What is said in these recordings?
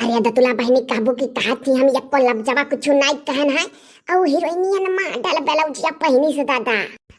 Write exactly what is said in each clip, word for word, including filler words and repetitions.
अरे दतुला बहिनी, कहबू कि कहत ही हम एको लफ्जवा कुछु नाई कहन है। अउ हीरोइनियन मॉडल ब्लाउजिया पहिनी से दादा।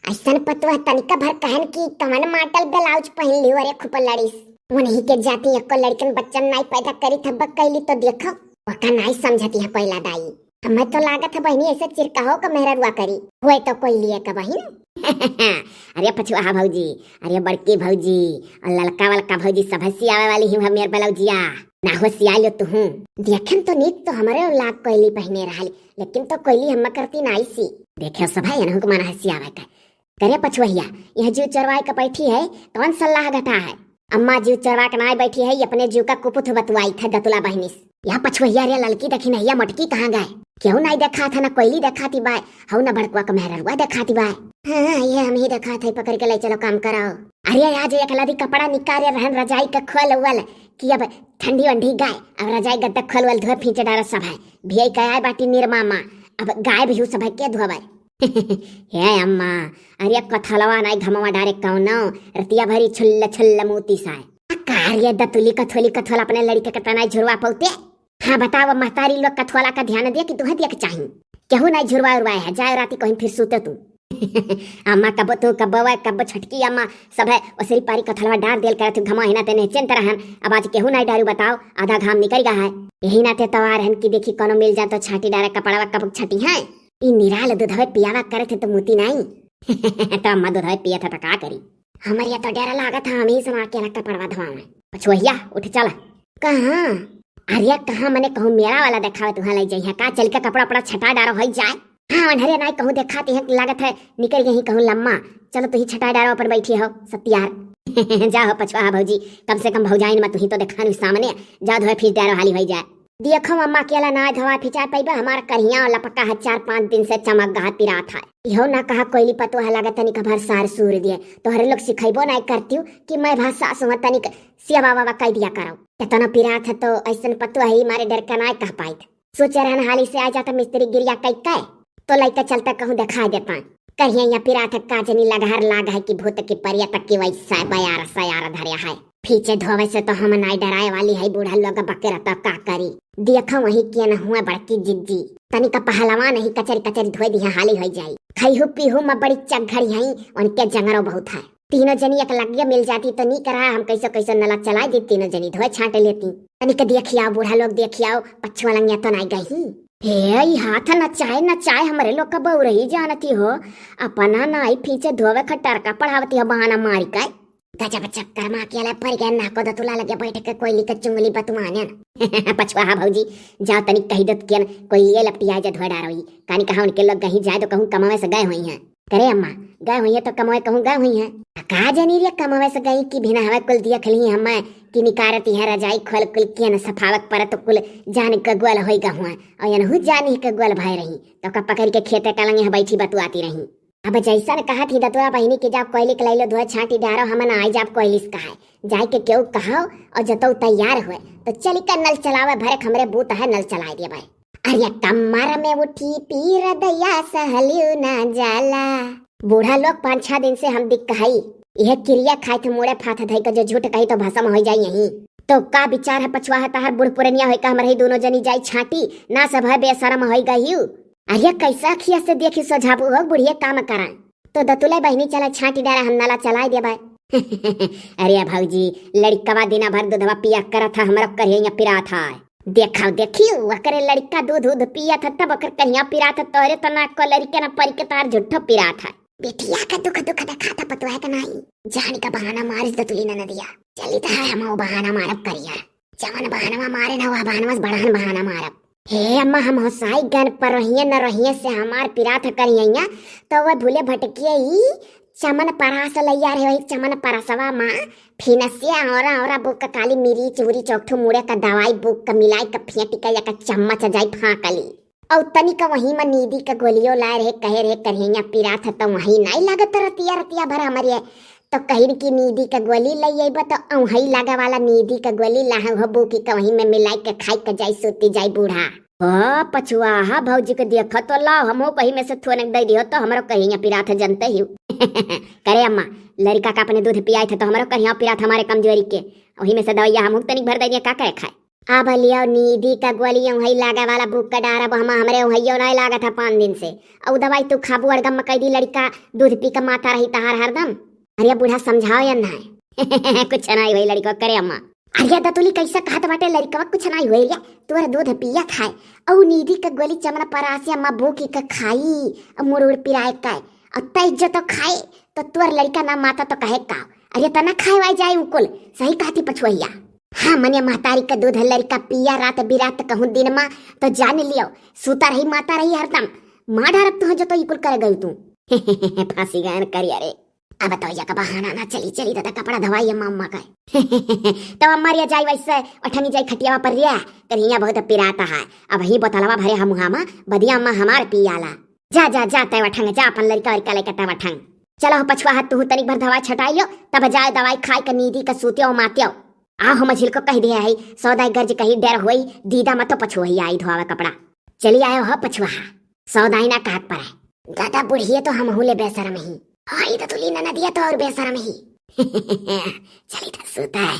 अइसन पतुआ तनिका भर कहन कि कवन मॉडल ब्लाउज पहिन लियो, अरे खूब लड़िस। उन्हीं के जाति एको लड़कन बच्चन नाई पैदा करी थब्बा कैली तो देखो, ओका नाई समझती है कोइला दाई। हमें तो लागत है बहिनी ऐसे चिरकाहो का मेहररुआ करी, होए तो कोइलिए का बहिन। अरे पछुआ भौजी, अरे बड़की भौजी, और ललका वलका भौजी सब सियावे वाली ही हमेर ब्लाउजिया। ना हो सिया लो तुहूँ। देखन तो नीक तो हमरे लाग कोइली पहिने रहली, लेकिन तो कोइली हम करती नाई सी। देखे सब है, एनहु के मन है सियावे का। करे पछुआ, यह जीव चोरवाए का बैठी है, कौन सल्लाह घटा है? अम्मा जीव चोरवा के नाई बैठी है, ये अपने जीव का कुपुथ बतुआई था दतुला बहिनिस। या पछुआ रे ललकी देखी नहीं, या मटकी कहाँ गए? केहू नाई देखा था, ना कोइली देखा थी बाय, हऊ ना बड़कुआ का मेहररुआ देखा थी बाय। हाँ, ये हम ही देखा थे, पकड़ के ले चलो काम कराओ। अरे आज एक लदी कपड़ा निकारे रहन रजाई का खोल उल कि अब ठंडी वंडी गए, अब रजाई गद्दा खोल उल धोए फींचे डारा सब है। भियाई का आए बाटी निरमा माँ, अब गाय भी सब है के धोवे। हे अम्मा, अरे कथलवा नाई घमवा डारे कौनो, रतिया भरी छुल्ल छुल्ल मूती साय। आ का रे दतुली कथोली कथोला अपने लड़के के तनाई झुरवा पौते? हाँ बताओ महतारी लोग कथोला का ध्यान दिया कि तुहे दिया के चाही। केहू नाई झुरवा उरवाए है, जाए राती कहीं फिर सूते तू। अम्मा कब्बो तू, कब्बो वह, कब्बो छटकी अम्मा, सब है ओसरी पारी कथलवा डार देल करत घमा हिना तेने चिंत रहन। अब आज केहू नाई डारू बताओ, आधा घाम निकल गया है। यही नाते तवार हन कि देखी कोनो मिल जा तो छाटी डारे कपड़वा कब छटी है। ई निराल दूधवे पियावा करे थे तो मुती नाई। तो अम्मा दूधवे पिया था तो का करी? हमर ये तो डर लागत है, हम ही समा के अलग कपड़वा धोवावे। पछुआ, उठ चल। कहाँ? अरे कहाँ मने कहूँ मेला वाला देखावे तुहाँ ले जइहा का? चल के कपड़ा उपड़ा छटा डारो होई जाए। हाँ अनहरे नाई कहूँ देखाती है, लागत है निकल गई कहूँ लम्मा। चलो तुही छटा डारो अपन बैठी हो सत्यार। जा हो पछुआ भौजी, कम से कम भौजाइन में तुही तो देखा नहीं सामने। जा धोए फीस डारो हाली होई जाए। देखो अम्मा, अकेला ना धवा फिचार पइबा, हमार करिया लपका है, चार पाँच दिन से चमक गहा पिरात है। इहो ना कहा कोइली पतोह लागत तनिक भर सार सूर दिए। तोहरे लोग सिखैबो ना करतियो कि मैं भा सास हुआ तनिक सेवा वावा कह दिया करो। केतना पिरात है तो ऐसन पतोह ही मारे डर का ना कह पाइत। सोचे रहन हाली से आ जाता मिस्त्री गिरिया कई के, तो लइका चलता कहूँ दिखा देता। करिया यहाँ पिरात है, का जनी लगहर लाग है कि भूत की परिया तक की वैसा बयार सयार धरे है। फीचे धोवे से तो हम नाई डराए वाली है, बूढ़ा लोग बकेरा तो का करी। देखो वही के न हुआ बड़की जिज्जी, तनिक पहलवान ही कचरी कचरी धोए दिया हाली होई जाई। खैहू पीहू में बड़ी चघड़ी है, उनके जंगरो बहुत है। तीनों जनी एक लगिया मिल जाती तो नीक रहा, हम कैसो कैसो नला चलाए दी, तीनों जनी धोए छाटे लेती। तनिक देखियाओ बूढ़ा लोग, देखियाओ पछुआ लंगिया तो नाई गई। हे, ई हाथ नचाए नचाए हमरे लोग का बउरही जानती हो, अपना नाई फीचे धोवे खट्टर का पढ़ावती हो बहाना मारी का। गजब चक्कर में अकेले पड़ गए, नाको दतुला लगे बैठ के कोइली के चुंगली बतुआने। पछुआ भौजी, जा तनिक कही दत कियन कोइलिए लपटिया जे धोए डारोई। कानी कहा उनके लोग कहीं जाए तो कहूँ कमावे से गए हुई हैं। करे अम्मा, गए हुई है तो कमावे कहूँ गए हुई हैं। आ का जानी रे कमावे से गई कि बिना हवा कुल दिया खली हमें कि निकारती है रजाई खोल कुल कियन सफावक परत कुल जान के गोल होई गहुआ। और यनहु जानी के गोल भय रही तो का पकड़ के खेते कलंगे बैठी बतुआती रही। अब जैसन कहत ही दतुआ बहिनी के जाब कोइली के लैलो धोए छाटी डारो, हमन आई जाब कोइलिस कहाए। जाए के केहू कहो और जतऊ तैयार हुए तो चली के नल चलावे, भरे हमरे बूत है नल चलाए दिए भाई। अरे कमर में उठी पीर दैया सहलियो ना जाला। बूढ़ा लोग पाँच छह दिन से हम दिख कहाई, यह किरिया खाए थे मुड़े फाथ धई के जो झूठ कही तो भसम हो जाई यहीं। तो का विचार है पछुआ है तहार बूढ़ पुरनिया होई का हमरे ही दोनों जनी जाई छाटी, ना सब है बेशरम होई गई। अरे कैसा अखिया से देखी सोझाबू हो बुढ़िया काम करा। तो दतुले बहिनी चला छाटी डारा हम नला चलाए देबे। अरे भौजी, लड़कवा दिना भर दूधवा पिया करत है, हमरो करिया पिरात है। देखाओ देखी, ओकरे लड़का दूध दूध पियत है तब ओकर करिया पिरात है, तोरे तो ना को लड़के ना परी के तार झूठो पिरात है। बेटिया का दुख दुख देखाता पतोह का नाई, जान का बहाना मारिस दतुली ननदिया। चली तो है हम बहाना मारब करिया। जवन बहनवा मारे ना, वह बहनवा से बड़हन बहाना मारब। हे अम्मा, हम होसाई गन पर रहिए न रहिए से हमार पिरात करियैया, तो वह भूले भटकिए ई चमन परास लैया रहे, वही चमन परसवा माँ फिनसिया औरा औरा बुक काली मिरी चूरी चौकठू मुड़े का दवाई बुक का मिलाई का फेंटी का एक चम्मच जाई फाँकली। और तनिक वहीं में नींदी का गोलियो लाए रहे, कहे रहे करियैया पिरात है, तो वहीं नाई लागत रतिया रतिया भर हमरे तो कहिन कि नींदी के गोली लई अइबा, तो औंहई लागे वाला नींदी के गोली लाहंग हो बूकी के वहीं में मिलाई के खाई के जाई, सूती जाई बूढ़ा। ओ पछुआ, हा भौजी के देखा तो लाओ, हमहू कहीं में से थोने दे दियो तो हमरो करिया पिरात है, जनते ही। करे अम्मा, लड़का का अपने दूध पियाए थे तो हमरो करिया पिरात हमारे कमजोरी के, वहीं में से दवाइया हमहू तनिक भर दे दिया, का करे खाए। अब लियो नीदी का गोली, उहई लागे वाला बुक का डारब हम, हमरे उहइयो नाहीं लागत है पाँच दिन से। अउ दवाई तू खाबू अड़गम कइ दी लड़िका, दूध पी के माता रही तहार हरदम। अरे बूढ़ा समझाओ या नाहीं। कुछ नाहीं होई लड़िका, करे अम्मा। अरे दतुली कैसे कहत बाटे लड़िकवा, कुछ नाहीं होई रे, तोर दूध पियत है। अउ नीदी का गोली चमन परासी अम्मा बूकी के खाई, अउ मुड़ उड़ पिराए का। अउ तै जो तो खाए, तो तोर लड़िका ना माता तो कहे का। अरे तना खाए वाई जाए उकुल, सही कहती पछुआइया। हाँ, मने महतारी का दूध लड़िका पिया रात बिरात कहूँ दिन मा, तो जान लियो, सूता रही माता रही हरदम। मार डारब तुह जो तो इकुल करे गई तू। फांसी गायन करिया रे। अब तो यक बहाना ना चली, चली दादा कपड़ा धवाई अम्मा, अम्मा का। तब अम्मा रिया जाई वैसे, अठंगी जाई खटियावा पर रिया, करिया बहुत पिराता है। अब ही बोतलवा भरे हम मुहामा, बदिया अम्मा हमार पियाला। जा, जा, जा, तय वठंग, जा अपन लड़िका वड़िका लेके तय वठंग। चलो हो पछुआ हाथ, तुहू तनिक भर दवाई छटाई लियो, तब जाए दवाई खाए के नीदी के सूत्यो मात्यो। आ हो मझिल को कह दिया है, सौदाई गर्ज कही डर होई, दीदा मतो पछुआ ही आई धोआवे कपड़ा। चली आयो हो पछुआ हा, सौदाई ना कहत पर है। दादा बुढ़िए तो हम हुले बेशरम ही। हाँ, ई तो तुली ननदिया तो और बेशरम ही। चली तो सूता है।